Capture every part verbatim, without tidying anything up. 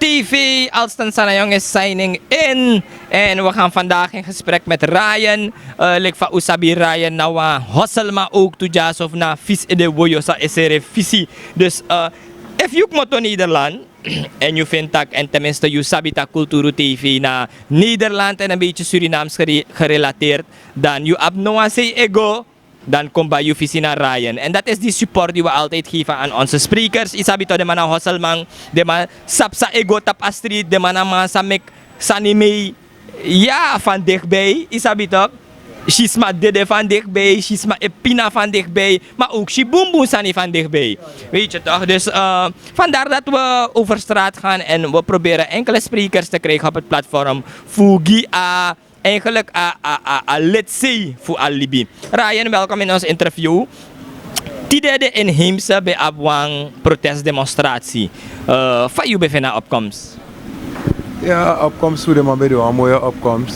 T V, Alston Sanayong is signing in. En we gaan vandaag in gesprek met Ryan. Uh, like van Usabi Ryan, na wan hosselman ook to jazz of na vis in de woyo sa esere visi. Dus uh, if you kmoto Nederland, en you vindt dat, en tenminste you sabi dat culturu T V na Nederland en een beetje Surinaams gere- gerelateerd, dan you have no one say ego. Dan kom bij Yufisi na Ryan. En dat is die support die we altijd geven aan onze sprekers. Isabi toch, de man na hosselman. De man sapsa ego tap a street. De man na man sa mek sani mee. Ja, van dichtbij. Isabi toch. Shisma dede van dichtbij. Shisma epina van dichtbij. Maar ook shi boem boem sani van dichtbij. Weet je toch? Dus uh, vandaar dat we over straat gaan. En we proberen enkele sprekers te krijgen op het platform. Fugi a eigenlijk a, a, a, a letsei fu a libi. Ryan, welkom in ons interview. Tide de inheemse ben abi wan protestdemonstratie. Uh, fa yu ben feni a opkomst? Ya, a opkomst fu den man ben de wan moye opkomst.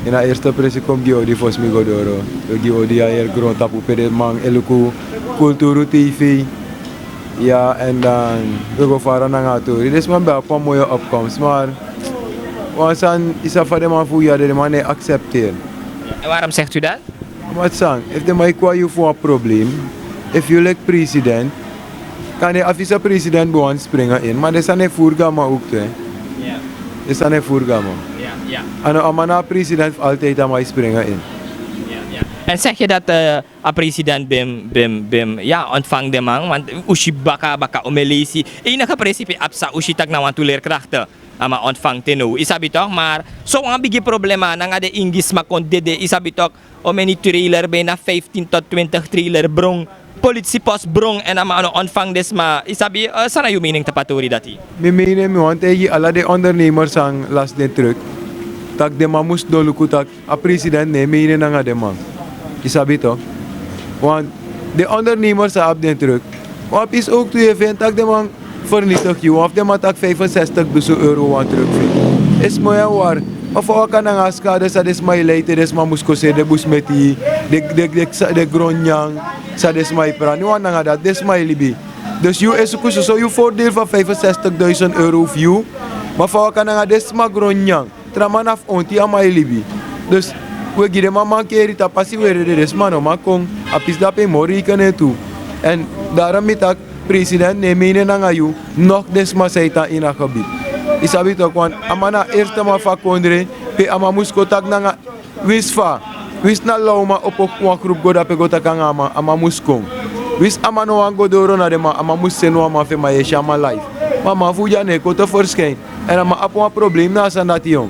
Ini a eerste presi kon gi odi fosi mi go doro. Wi gi odi a heri grontapu pe den man e luku kulturu T V. Ya, en dan wi go fara nanga a tori. Den sma ben abi wan moye opkomst, maar wan sani, yu sabi fa den man fu wi ya de, den man no e aksepteri. En waarom zegt u dat? Omdat san, efu den man e kon na yu fu wan probleem, efu yu leki president, kande a vicepresident ben wani springe in, ma den sani e furu go na man ook tu, hè. Den sani e furu go na man. A no a man na a president fu altijd a man e springe in. En zeg je dat eh, a president ben, ben, ben, ya, ontvangt den man, want u si baka, baka, un e leisi. Enige presi pe a psa, u si tak' na wantu leerkrachten a man ontvangt en now. Yu sabi toch, maar so wan bigi problema nanga den Ingi sma kon dede, yu sabi toch, omeni trailer, bijna vijftien tot twintig trailer bron, politiepost bron, en a man no ontvangt den sma. Yu sabi, eh, san na yu mening tapu a tori dati? Mi mening, mi wani taigi ala den ondernemers san lasi den truck, tak' den man mus doluku tak' a president no e meini nanga den man. Yu sabi toch. Want den ondernemers san abi den truck, wan pisi ook tu yu e feni tak' den man vernietig yu, wan fu den man taki vijfenzestig dusun euro wan truck fu yu. Esi moi en wari. Ma fa waka nanga a skade san den sma e lei te den sma mus kon seri den bun smeti, den, den, den, den gron nyan san den sma e prani wan nanga dati den sma e libi. Dus yu e suku soso yu voordeel van vijfenzestig duizend euro fu yu. Ma fa waka nanga den sma gron nyan. Tra man na fu onti a man e libi. Dus wi e gi den man mankeri, te a pasi weri ede den sma no man kon. A pisi dape yu mu o reikeni en tu. Èn darom mi taki president no e meini nanga yu, nog den sma san e tan ini a gebied. Yu sabi toki wan, a man na a erste man fu a kondre, pe a man mus kon taki nanga winsi fa, winsi na lawman opo wan grupu go dape go taki nanga a man, a man mus kon. Winsi a man no wani go doro na den man, a man mus seni wan man fu en, ma yu e si a man life. Ma a man fu wi dya no e kon te ferskini. Èn a man abi wan problem na a sani dati yon.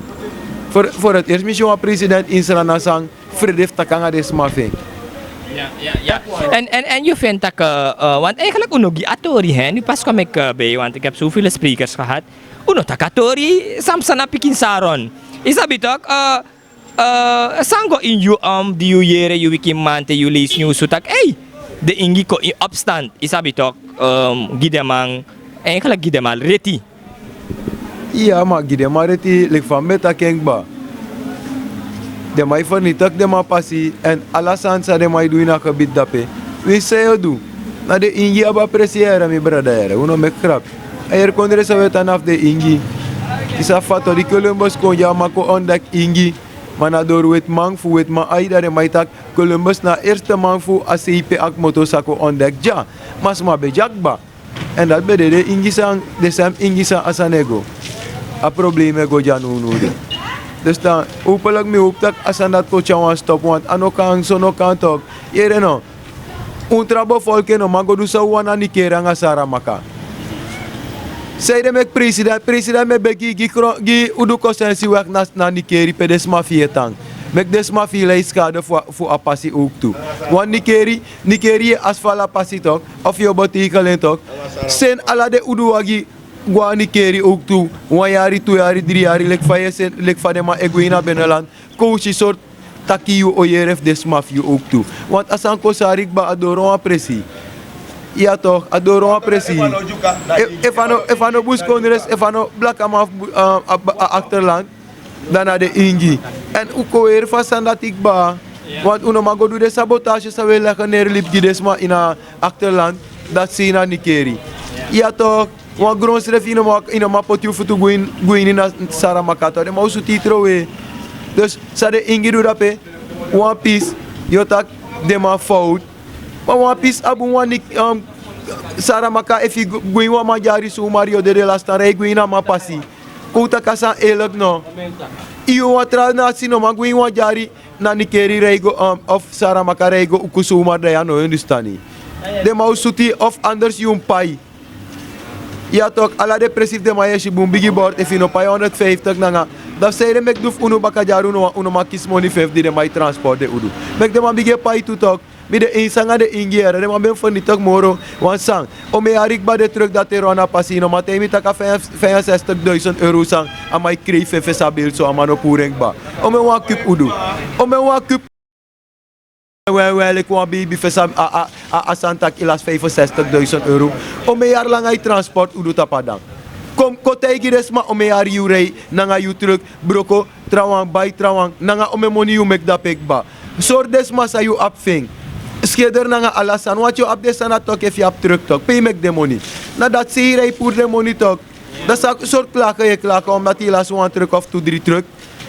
For, for het eerst mi si wan president ini Sranan san frede fu taki nanga den sma fu en. Ya, ya, ya. En, en, en yu feni tak', eh, eh, want eigenlijk un no gi a tori, hè, nu pas kom ik eh, bij, want ik heb zoveel sprekers gehad. Un no taki a tori san psa na Pikin Saron. Yu sabi toki, eh, eh, san go ini yu om, di yu yere, yu wiki man te yu leisi nyunsu tak', ei, den Ingi kon in opstand. Yu sabi toki, ehm, gi den man, eigenlijk gi den man reti. Ya, ma gi den man reti, leki fa mi ben taki en kba. Den man e fernitiki den man pasi, èn ala sani san den man e du ini a gebied dape. Winsi san yu o du, na den Ingi abi a presi, yere, mi brada, yere, un no meki grap. A heri kondre san wi e tan na fu den Ingi. Yu sabi fa, to di Columbus kon dya a man kon ontdeki Ingi. Ma na doro wetiman, fu wetiman ai, dan den man e taki Columbus na a erste man fu a sei pe a kmoto sa kon ontdeki dya. Ma sma ben dya kba. Èn dati ben de den Ingi san, den sem Ingi san a sani e go. A problem e go dya nownow de. Dus dan, hopelijk mi hopi tak' a sani dati kon tyari wan stop, want a no kan, so no kan toki. Yere no. Un tra bevolking no man go du san un wani na Nikeri nanga Saramaka. Sanede meki president, president mi e begi gi, gi udu konsensi wèk na, na Nikeri pe den sma fu yu e tan. Meki den sma fu yu lei skade fu a, fu a pasi ook tu. Want Nikeri, Nikeri yu e asfal a pasi toki, of yu o betekel en toki. Seni ala den udu wagi go na Nikeri ook tu. Wan yari, tu yari, dri yari, leki fa yu e seni, leki fa den man e gwe ini a beneland. Kon un si sortu taki yu o yere fu den sma fu yu ook tu. Want a sani kon sari kba, a doro wan presi. Ya toki, a doro wan presi. Efu, efu a no, efu a no buskondres, efu a no blakaman fu bu-, a, a, a achterland, dan na den Ingi. Èn un kon weri fu a sani dati kba. Want un no man go du den sabotage san wi e legi neri libi gi den sma ini a achterland, dati sei na Nikeri. Ya toki. Wan gron srefi yu no man poti yu futu gwe ini na saramaka to den man o sutu yu trowe. Dus san den ingi du dape, wan pisi yu o taki den man fowtu. Ma wan pisi a bun wan niki. Saramaka efu yu gwe ini wan man dyari sumari yu o dede lastan rei gwe ini a man pasi. Kon un taki a sani eleki no? Yu wan tra nasi no man gwe ini wan dyari na nikeri rei go of saramaka rei go uku sumari dan yu a no e understani. Den man o sutu yu of anders yu mus pai. Ya tok ala den presi fu den man yesi bun bigi bord efu yu no pai honderdfiftik nanga dan fu san yu de meki du fu unu baka dyari unu man kisi moni feifi di den man e transport den udu. Meki den man bigi e pai tu tok. Mi de einsi nanga den ingi yere den man ben feni tok moro. Wan san? Omen yari kba de truk dati e ron na pasi yu no man taigi mi taki a fifensestik duisend euro san? A man e krei feifi esa beli so a man no puru en kba. Omen wan kupu udu? Omen wan kupu? Wei wei leki wan beibi fesa a sani taki yu lasi fifensestik duisend euro. Omen yari langa yu transport udu tapu a dan? Kon kon taigi den sma omen yari yu rei nanga yu truk broko trawan bai trawan nanga omen moni yu meki dape kba. Sori den sma san yu abi fu en. Skeder nanga ala sani wanti yu abi den sani a toki efu yu abi truk toki pe yu meki den moni? Na dati sei yu rei puru den moni toki. Dan san sori klaka yu e klaka omdati yu lasi wan truk of tu dri truk.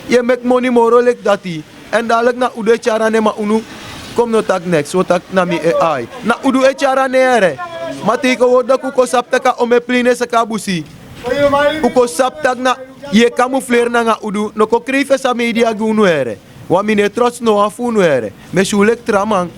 Yu e meki moni moro leki dati. Èn daleki na udu e tyari a nen ma unu. Kon mi no taki neks wi o taki na mi e ai na udu e tyari a nen yere. Ma te yu kon wori doku kon sabi taki a omen plini e saka a busi. Un kon sabi tak' na yu e kamufleri nanga udu no kon krei fesa media gi unu here. Wan mi no e trots no wan fu unu here. Mi e si un leki tra man.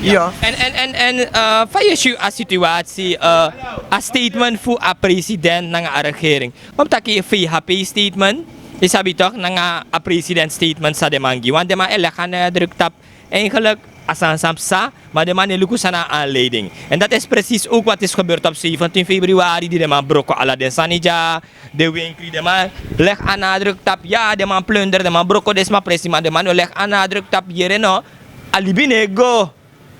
Ya. Èn fa yu e si a situasi, a statement fu a president nanga a regering? Wan mi taki yu e fei hapi statement, yu sabi tok nanga a president statement san den man gi wan den man e legi a nadruk tapu. Eigenlik a sani san psa, ma den man no e luku san na a anleiding. Èn dati isi presisi owk wati isi gebeur tapu seifentin februari di den man broko ala den sani dya. Den wenkri den man legi a nadruk tapu ya den man plunder den man broko den sma presi ma den man no legi a nadruk tapu yere no. A libi no e go.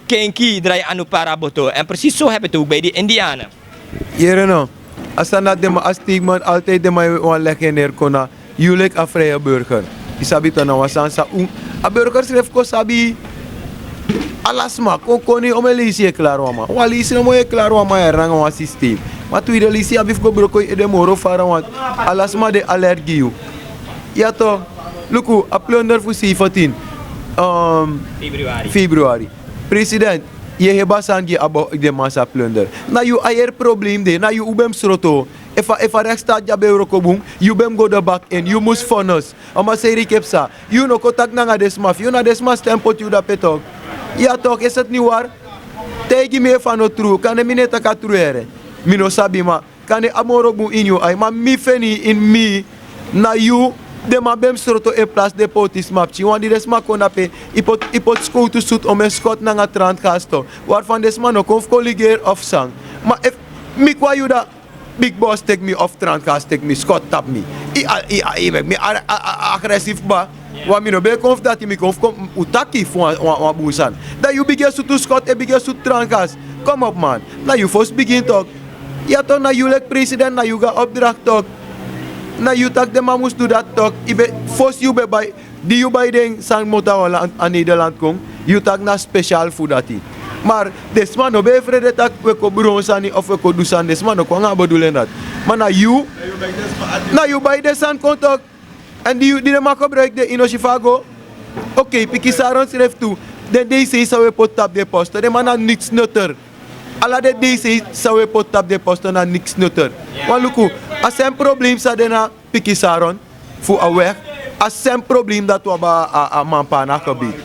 Kenki drai anu para boto èn presisi so hebi tu owk bai di indiana. Yere no. A sani dati den man a steikman altidi den man e wan legi en neri kon na yu leki a freye burger. Yu sabi tan na wan sani san un a burger srefi kon sabi. Ala sma kon koni omen leisi yu e klari wan man wan leisi nomo yu e klari wan man yari nanga wan sistem. Ma twide leisi yu abi fu go broko yu ede moro fara wantu. Ala sma de alert gi yu. Ya to. Luku a plunder fu seifentin februari. President, yu e hebi a sani gi a bo den man sa plunder. Na yu a yere problem de na yu un ben mus sroto. Efu a rekstati di a ben wroko bun yu ben mus go de baki en yu mus fonos. A man seiriki e psa. Yu no kon taki nanga den sma fu yu na den sma sten poti yu dape toki. Yu a toki e seti ni wari. Taigi mi efu a no tru kande mi no e taki a tru here. Mi no sabi ma kande a moro bun ini yu ai ma mi feni yu ini mi. Na yu den man ben mus sroto en plasi den poti sma pikin wan di den sma kon dape. Yu poti skowtu sutu omen skoti nanga tranti gasto. Wari fan den sma no kon fu kon ligeri of san? Ma efu mi kon a yu dan bigi bos teki mi of tranti gasto teki mi skoti tapu mi. Yu meki mi agresifu kba. Wan mi no ben e kon fu dati mi kon fu kon un taki fu wan bun sani. Dan yu bigin e sutu skoti e bigin e sutu tranti gasto. Komopu man. Na yu fosi bigin toki. Ya tok na yu leki president na yu go a opdrakti tok. Na yu taki den man mus du dati tok. Fosi yu ben bai di yu bai den sani moto a nederland kon. Yu taki na spesial fu dati. Mar den sma no ben e frede tak' wi e kon bron sani of wi e kon du sani den sma no kon nanga a bedulen dati. Ma na yu na yu bai den sani kon tok. Èn di den man kobroiki den yu no si fa a go. Okei pikin saron srefi tu. Den deisei san wi e poti tapu den posto den man na niksi noter. Ala den deisei san wi e poti tapu den posto na niksi noter. Wan luku. A sen problem san de na pikin saron fu a weg. A sen problem dati wi abi a manpana gebiti.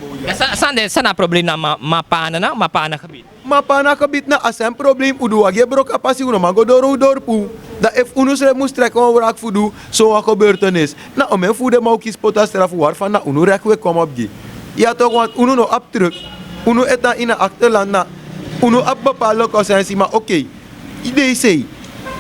San na problem na manpana na manpana gebiti? Manpana gebiti na a sen problem un du wagi e broko a pasi un no man go doro un dorpu. Dan efu unu srefi mus treki wan wraki fu du sowan gebeurtenis. Na omen fu un den man un kisi poti a strafu wari fa na unu reki un e komopu gi. Ya toki wantu unu no abi truk. Unu e tan ini a akterland na unu abi bepalde konsensi ma okei. Den e sei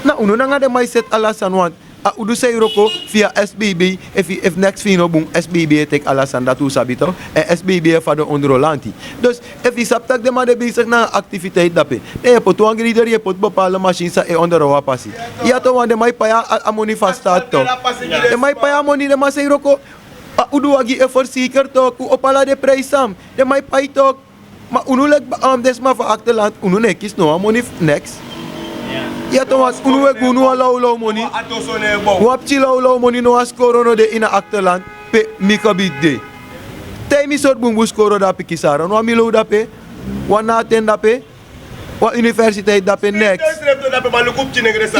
na unu nanga den man e seti ala sani wantu. A udu san yu wroko fi a sbb. Efu neks fi yu no bun sbb e teki ala sani dati un sabi to. Èn sbb e fadon ondro lanti. Dus efu yu sabi tak' den man de beisiki nanga aktiviteit dape, dan yu e poti wan grider yu e poti bepalde masin san e ondro wan pasi. Yu a to wan den man e pai a moni fu a staati to. Den man e pai a moni den man san yu wroko. A udu wagi e ferseker tok un opo ala den prijsi san den man e pai tok. Ma unu leki den sma fu a akterland unu no e kisi no wan moni fu neks. Ya, tomas unu we gi unu wan lawlaw moni. Wan pikin lawlaw moni, no wan skoro no de ini a akterland pe mi gebiti de. Te mi sori bunbun skoro dape kisara, no wan milo dape, wan naten dape, wan universiteit dape, neks.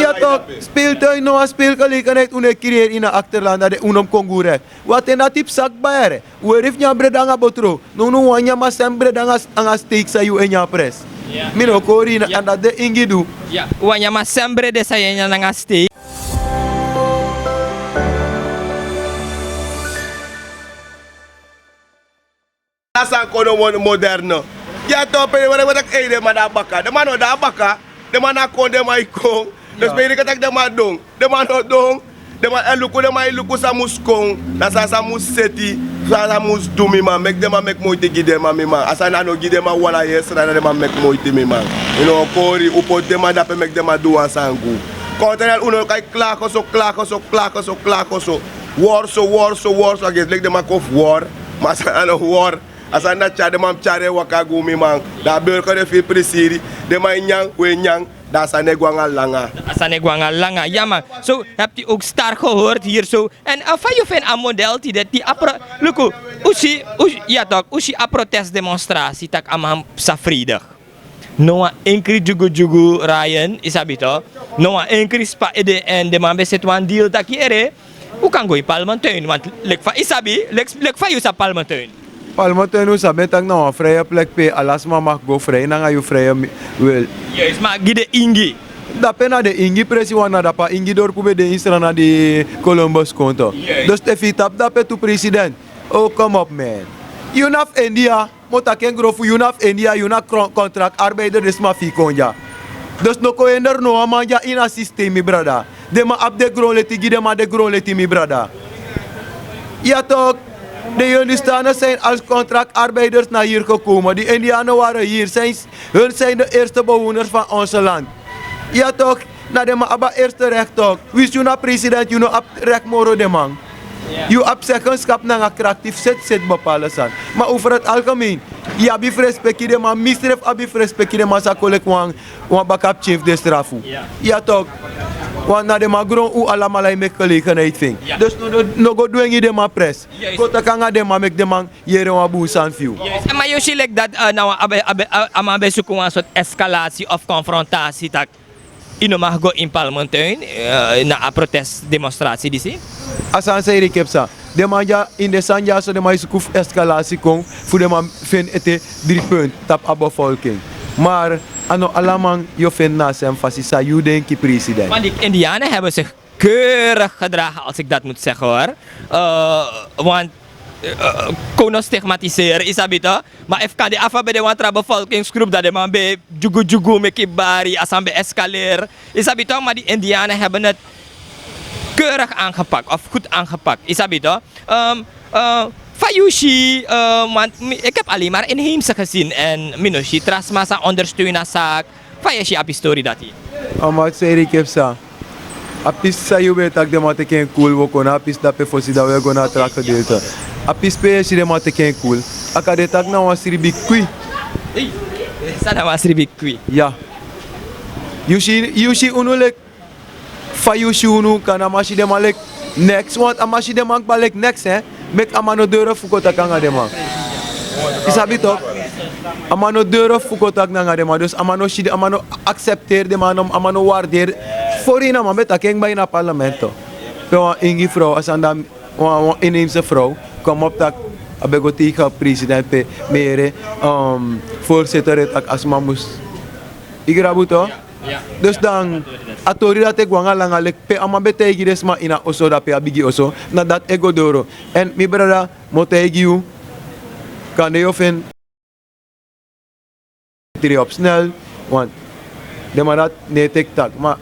Ya tok, speeltuin, no wan speelgelegenheid unu e creëer ini a akterland, dan de unu mus kon guru. Waten dati psa kba yere. Weri fu nyan brede nanga botro. Nownow wan nyan masen brede nanga steik san yu e nyan pres. Mi no kori na anda de ingi du. Wan nyan masen brede san yu e nyan nanga steik. A san kon no moderne. Ya to pe den wani wani taki ei den man de na baka, den man no de na baka. Den man na kon den man e kon. Den speli kan taki den man don. Den man no don. Den man e luku, den man e luku san mus kon. Na san san mus seti. San san mus du mi man, meki den man meki moiti gi den man mi man. A san na no gi den man wala yesra na den man meki moiti mi man. Yu no kori, un poti den man dape meki den man du wan san gu. Kontrel unu kai klagoso, klagoso, klagoso, klagoso. Worso, worso, worso, a gesi leki den man kon fu wor. Ma a san na no wor. A sani na tyari den man tyari en waka gi unu mi man. Dan a burger e firi prisiri. Den man e nyan, un e nyan. Dan a sani e go nanga langa. A sani e go nanga langa, ya man. So, hebt u ook star gehoord hier zo? En fa yu feni a model tide, di a pro-, luku, un si, un si, ya tok, un si a protestdemonstratie tak' a man sa vredig. No wan enkri dyugudyugu, Ryan, yu sabi tok. No wan enkri spa ede, en den man ben seti wan deal taki ere. Un kan go ini Palmentuin, want leki fa yu sabi, leki, leki fa yu sabi Palmentuin. Palmentuin un sabi en taki na wan vrije plek pe ala sma mag go vrij nanga yu vrije mi-, wil. Yes, ma gi den ingi. Dape na den ingi presi wan, na dape a ingi dorpu ben de ini Sranan di Columbus kon tok. Yes. Dus efu yu tapu dape tu president. Oh, kom op man. Yu na fu India. Mi o taki en grofu, yu na fu India, yu na kron-, contractarbeider, den sma fu yu kon dya. Dus no kon hinder no wan man dya ini a systeem, mi brada. Den man abi den gronleti, gi den man den gronleti, mi brada. Ya tok, de Hindustanen zijn als contractarbeiders naar hier gekomen. Die Indianen waren hier, zijn, hun zijn de eerste bewoners van ons land. Ya tok, na den man abi a eerste recht tok. Winsi yu na president, yu no abi recht moro den man. Yu abi zeggenschap nanga krakti fu seti seti bepaalde sani. Ma over het algemeen, yu abi fu respeki den man, misrefi abi fu respeki den man sa kon leki wan, wan bakapikin fu den strafu. Ya tok. Want na den man gron un alamala e meki gelegenheid fu en. Dus no, no, no go dwengi den man pres. Go taki nanga den man, meki den man yere wan bun sani fu yu. Ma yu si leki dati, eh, na wan, a ben, a ben, a, a man ben suku wan sortu escalatie of confrontatie tak' yu no mag go ini Palmentuin, eh, na a protestdemonstratie disi. A sani san yu e kepsa. Den man dya, ini den sani dya so den man e suku fu escalatie kon, fu den man feni ete drie punt tapu a bevolking. Maar a no ala man yu o feni na a sem fasi san yu denki, president. Want die Indianen hebben zich keurig gedragen, als ik dat moet zeggen, hoor. Eh, want, eh, kon no stigmatiseren, yu sabi tok. Ma efu kande a fa ben de wan tra bevolkingsgroep, dan den man ben dyugudyugu, meki bari, a sani ben escaleer. Yu sabi tok, maar die Indianen hebben het keurig aangepakt of goed aangepakt. Yu sabi tok. Ehm, eh, fa yu si, eh, want mi, ik heb alleen maar inheemse gezien en mi no si tra sma sa ondersteun a zaak. Fa yu e si a pisi tori dati? A man seri kepsa. A pisi san yu ben e taki den man teki en cool, wi o kon na a pisi dape fosi dan wi e go na a tra gedeelte. A pisi pe yu e si den man teki en cool. A kan de taki na wan sribi kwi. Ei, san na wan sribi kwi? Ya. Yu si, yu si unu leki, fa yu si unu, kande a man si den man leki neks, want a man si den man kba leki neks, hè. Meki a man no durf fu kon taki nanga den man. Yu sabi tok. A man no durf fu kon taki nanga den man. Dus a man no si den, a man no aksepteri den man, a man no warderi. Fori na a man ben taki en kba ini a parlement tok. Pe wan ingi frow, a sani dan wan, wan inheemse frow, kom op taki a ben go tegen president pe mere, ehm, voorzitter e taki a sma mus. Yu grabu tok. Dus dan, a tori dati e go nanga langa leki pe a man ben taigi den sma ini a oso, dape a bigi oso, na dati e go doro. En mi brada, mi o taigi yu, kande yu o feni tri op snel, want den man dati no e teki taki, ma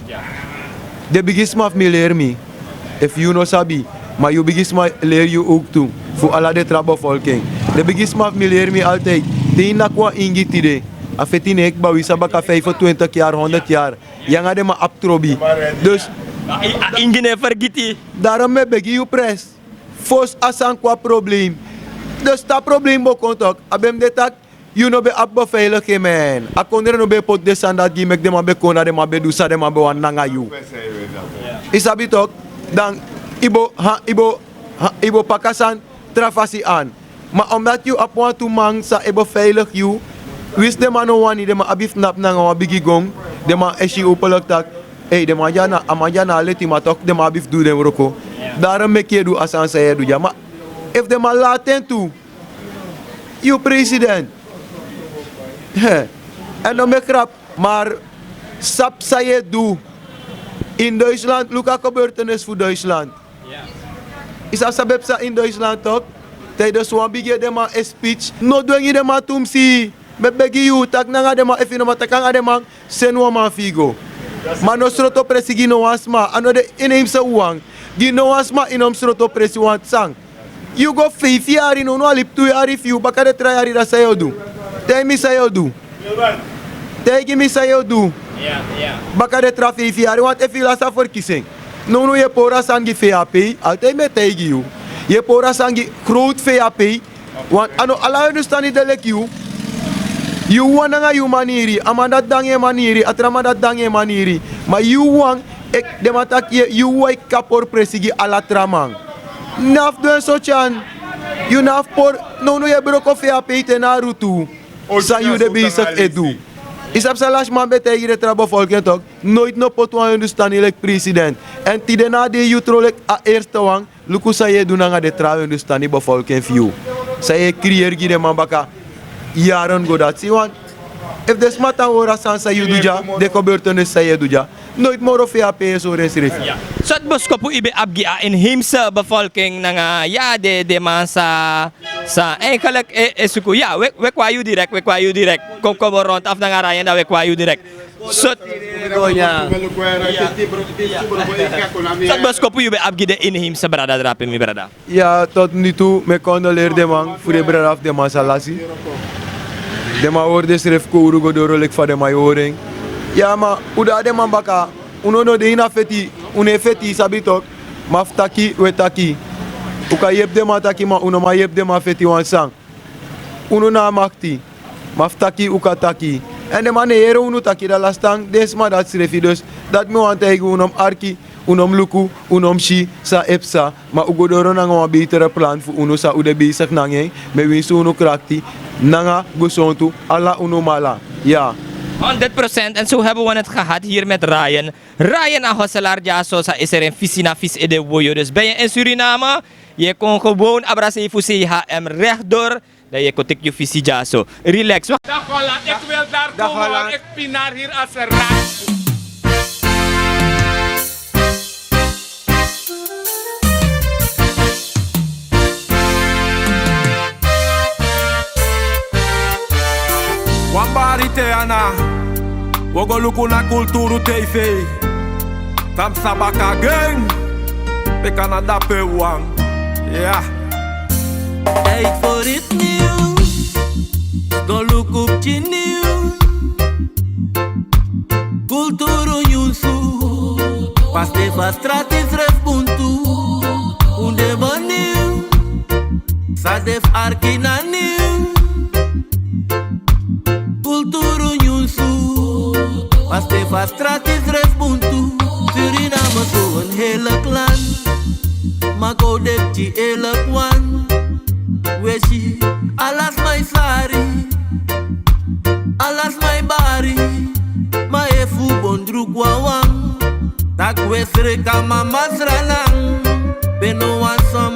den bigisma fu mi leri mi. Efu yu no sabi, ma yu bigisma leri yu ook tu, fu ala den tra bevolking. Den bigisma fu mi leri mi altijd, te yu naki wan ingi tide, a feti no e kba, wi sa baka vijfentwintig yari, honderd yari, yu nanga den man abi trobi. Dus a ingi no e fergiti. Daarom mi e begi yu pres. Fosi a sani kon a probleem. Dus te a probleem bo kon tok, a ben mus de taki, Yu no ben abi befeiligimen. A kondre no ben e poti den sani dati gi yu, meki den man ben kon na den man ben du san den man ben wani nanga yu. Yu sabi tok, dan yu bo, ha, yu bo, ha, yu bo paka sani tra fasi an. Ma omdati yu abi wantu man san e beveiligi yu, winsi den man no wani, den man abi fu napu nanga wan bigi gon, den man e si upeliki taki, ei, den man dya na, a man dya na a leti, ma tok den man abi fu du den wroko. Daro meki yu e du a sani san yu e du dya. Ma efu den man lati en tu, yu president. Hè. Èn no meki grap, maar sabi san yu e du. In Duitsland, luku a gebeurtenis fu Duitsland. Yu sabi san ben psa in Duitsland tok? Tijdens wan bigi edeman e speech, no dwengi den man tumsi. Mi e begi yu, taki nanga den man, efu yu no man taki nanga den man, seni wan man fu yu go. Ma no sroto presi gi no wan sma, a no de inheemse wawan. Gi no wan sma, yu no mus sroto presi, want san? Yu go feifi yari, nownow a libi tu yari fu yu, baka den tra yari, dan san yu o du? Taigi mi san yu o du. Taigi mi san yu o du. Baka den tra feifi yari, want efu yu lasi a ferkisi en, nownow yu e pori a sani gi fei ape. Altijd mi e taigi yu. Yu e pori a sani gi growtu fei ape. Want a no ala Hindustani de leki yu. Yu wawan nanga yu maniri, a man dati de nanga en maniri, a tra man dati de nanga en maniri. Ma yu wawan, e, den man taki yu, yu wawan e kan pori presi gi ala tra man. Yu no abi fu du en so, tyan. Yu no abi fu pori, nownow yu e broko fei ape te na a rutu. San yu de bezig e du? Yu sabi san lasi man ben taigi den tra bevolking tok? Noiti no poti wan Hindustani leki president. Èn tide na a dei yu tron leki a eerste wan. Luku san yu e du nanga den tra Hindustani bevolking fu yu. San yu e creëer gi den man baka yaren go dati. Si wan, efu den sma tan hori a sani san yu du dya, den gebeurtenis san yu e du dya, noiti moro fei ape e sori ensrefi. Sortu boskopu yu ben abi gi a inheemse bevolking nanga, ya, den, den man sa, sa eigenlijk e, e suku. Ya, we, we kon na yu direct, we kon na yu direct. Kon, kon rond af nanga Ryan, dan we kon na yu direct. Sortu, sortu boskopu yu ben abi gi den inheemse brada drape, mi brada? Ya, tot nu toe mi e condoleer den man fu den brada fu den man san lasi. Den man hori densrefi kowru go doro leki fa den man e hori en. Ya, ma un de na den man baka. Un no, no de ini a feti, un no e feti, yu sabi tok. Ma fu taki, un e taki. Un kan yepi den man taki, ma un no man yepi den man feti, want san? Unu na a makti. Ma fu taki un kan taki. Èn den man no e yere unu taki, dan lasi tan den sma dati srefi. Dus dati mi wani taigi un, no mus arki, un no mus luku, un no mus si san e psa. Ma un go doro nanga wan betere plan fu unu san un de bezig nanga en. Mi e winsi unu krakti nanga gesontu, ala unu mala. Ya. Honderd procent. En zo hebben we het gehad hier met Ryan. Ryan, a hoselaar dyaso, san e seri en fisi na fisi ede woyo. Dus ben je in Suriname, yu e kon gewoon abra sei fu sei H M rechtdoor. Dan yu e kon teki yu fisi dyaso. Relax. Dag Holland, ik wil daar komen, want ik pinaar hier als een rat. Wan bari te ana, wi o go luku na Kulturu T V. Tan psa baka agen, bika na dape wan. Ya. Tijd voor iets nieuws. Go luku pikin nieuws. Kulturu nyunsu. Paste fu a strati srefi bun tu. Un de benieuwd. San de fu arki na nieuws. Kulturu nyunsu. Paste fu a strati srefi bun tu. Suriname so een heerlijk land. Ma go de pikin eerlijk wan. We si ala sma e sari. Ala sma e bari. Ma efu un bon druku wawan, taki we sreka mama sranan. Ben no wan son